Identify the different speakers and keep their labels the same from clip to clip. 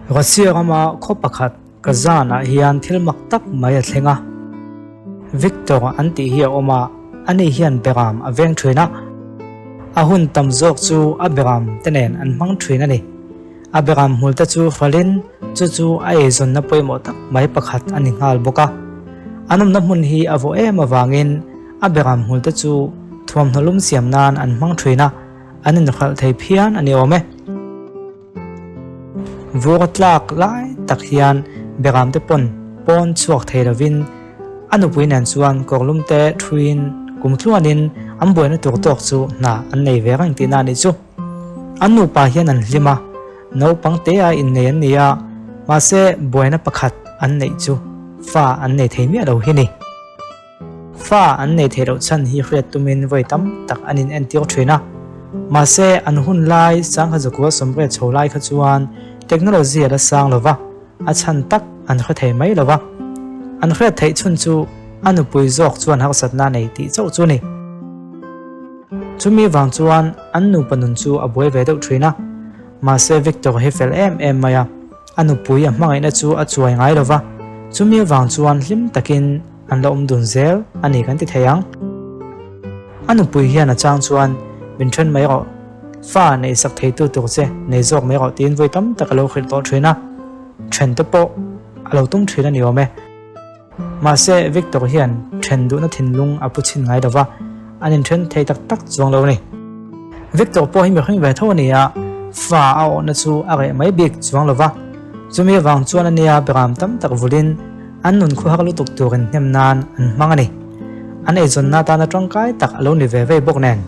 Speaker 1: Russia rama khaw pakhat Kazan-ah hian thil mak tak mai a thleng a. Viktor an tih hi a awm a, ani hian beram a veng thin a. A hun tam zawk chu a beram te nen an hmang thin a ni. A beram hmul te chu hrawlhin chu chu a eizawnna pawimawh tak mai pakhat a ni nghal bawk a. An awmna hmun hi a vawh em avangin a beram hmul te chu thuamhnaw lum siam nan an hmang thin a, an inhralh thei phian a ni awm e. Vur a tlak lai tak hian beram te pawn pawn chhuak thei lovin a nupui nen chuan kawrlum te thuin kum tluanin an buaina tur tawk chu hna an nei ve reng tihna a nih chu. An nupa hian an hlim a, naupang te a innei an ni a, mahse buaina pakhat an neih chu fa an nei thei miah lo hi ni. Fa an nei theih loh chhan hi hriat tumin vawi tam tak an in entir thin a. Mahse, an hun lai sangha zakua sawmriat chho lai kha chuan technology a la sang lo va, a chhan tak an hre thei mai lo va. An hriat theih chhun chu a nupui zawk chuan harsatna a nei tih chauh chu a ni. Chumi vang chuan an nupa nun chu a buai ve deuh thin a. Mahse, Victor hi fel em em mai a. A nupui a hmangaihna chu a chuai ngai lo va, chumi avang chuan hlim takin an la awm dun zel a ni kan ti thei ang. A nupui hian a chang chuan min then mai rawh, fa neih sak theitu tur che nei zawk mai rawh tiin vawi tam tak a lo hrilh tawh thin a, then te pawh a lo tum thin a ni awm e. Mahse, Victor hian then duhna thinlung a pu chhin ngai lo va, an inthen thei tak tak chuang lo a ni. Victor pawh hi mihring ve tho a ni a, fa a awhna chu a reh mai bik chuang lo va. Chumi avang chuan a nia beram tam tak vulin an nun khuhak lutuk turin hnem nan an hmang a ni. An eizawnna tana tangkai tak a lo ni ve vei bawk nen.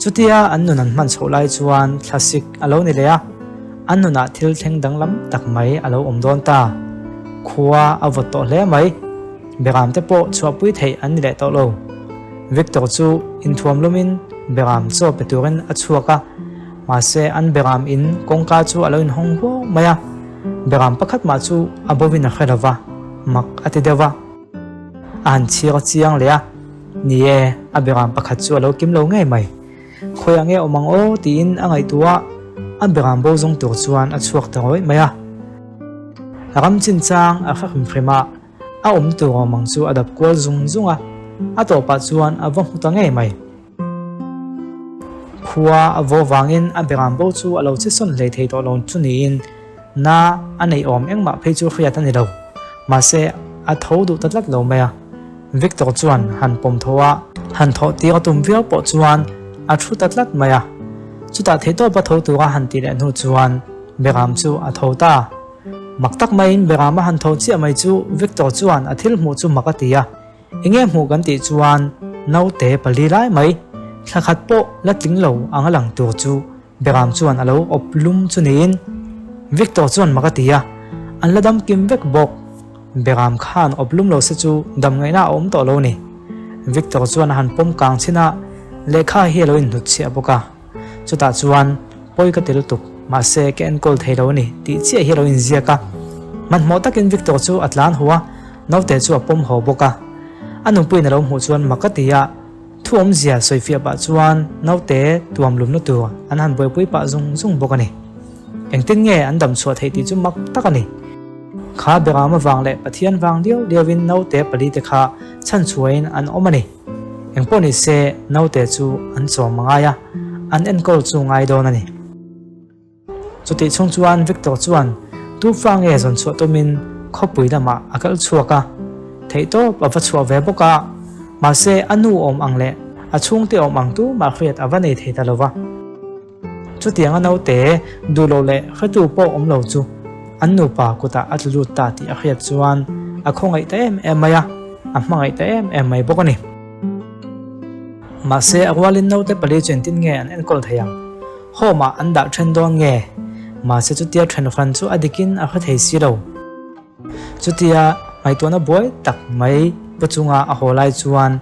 Speaker 1: Chutia an nun an hman chhoh lai chuan thlasik a lo ni leh a. An nunah thil thleng danglam tak mai a lo awm dawn ta. Khua a vawt tawh hle mai. Beram te pawh chhuahpui theih an ni leh tawh lo. Victor chu inthuam lumin beram chaw pe turin a chhuak a, mahse an beram in kawngka chu a lo inhawng huau mai a. Beram pakhat mah chu a bovin a hre lo va, mak a ti deuh va. A han chhir chiang leh a, ni e, a beram pakhat chu a lo kim lo ngei mai. Khawiah nge awm ang aw tiin a ngaihtuah a beram bo zawng tur chuan a chhuak ta rawih mai a. Ram chinchang a hre hrim hrim a, a awm tur awm ang chu a dap kual zung zung a, a tawpah chuan a va hmu ta ngei mai. Khua a vaw vangin a beram bo chu a lo che sawn hlei thei tawh lo chu niin na a neih awm engmah phei chu hriat a ni lo. Mahse a tho duh ta tlat lo mai a. Victor chuan han pawm tho a, han thawh tir a tum viau pawh chuan a thu ta tlat mai a. Chutah theihtawpa tho tura han tih leh hnu chuan Beram chu a tho ta. Mak tak maiin Beram a han tho chiah mai chu Victor chuan a thil hmuh chu mak a ti a. Enge hmuh kan tih chuan naute pali lai mai, thla khat pawh la tling lo ang a lang tur chu Beram chuan a lo awp lum chu niin Victor chuan mak a ti a, an la dam kim vek bawk. Beram khan awp lum lo se chu dam ngaihna a awm tawh lo ni. Victor chuan a han pawm kang chhin a, lehkha hi a lo inhnut chhiah bawk a. Chutah chuan pawi ka ti lutuk, mahse ka enkawl thei lo a ni tih chiah hi a lo inziak a. Hmanhmawh takin Victor chu a tlan haw a, naute chu a pawm haw bawk a. A nupuiin a lo hmuh chuan mak a ti a. Thu awmzia sawifiah pah chuan naute tuam lumna tur an han buaipui pah zung zung bawk a ni. Engtin nge an dam chhuah theih tih chu mak tak a ni. Kha Beram avang leh Pathian vang liau liauin naute palite kha chhan chhuahin an awm a ni. Engpawh ni se naute chu an chawm a ngai a, an enkawl chu ngai dawn a ni. Chutih chhung chuan Victor chuan tufa nge zawn chhuah tumin khawpui lamah a kal chhuak a, theihtawp a va chhuah ve bawk a, mahse a nu awm ang leh a chhungte awm ang tumah hriat a va nei thei ta lo va. Chutiang a naute duh lo leh hretu pawh awm lo chu an nupa kutah a tlu lut ta tih a hriat chuan a khawngaih ta em em mai a, a hmangaih ta em em mai bawk a ni. Mahse a rualin naute pali chu engtin nge an enkawl thei ang? Home ah an dah then dawn nge? Mahse chutia then hran chu a dikin a hre thei si lo. Chutia ngaihtuahna buai tak mai pu chunga a haw lai chuan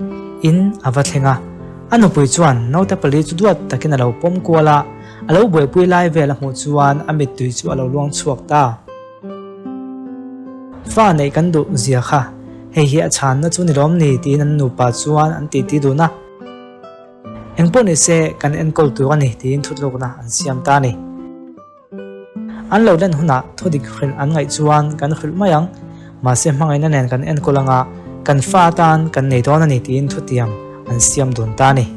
Speaker 1: in a va thleng a. A nupui chuan naute pali chu duat takin a lo pawm kual a, a lo buaipui lai vel a hmuh chuan a mittui chu a lo luang chhuak ta. Fa neih kan duh zia kha, hei hi a chhanna chu ni lawm ni tiin an nupa chuan an titi dun a. Engpawh ni se kan enkawl tur a ni tiin thutlukna an siam ta a ni. An lo len hunah thudik hrilh an ngaih chuan kan hrilh mai ang. Mahse hmangaihna nen kan enkawl anga kan fa atan kan nei dawn a ni tiin thutiam an siam dun ta a ni.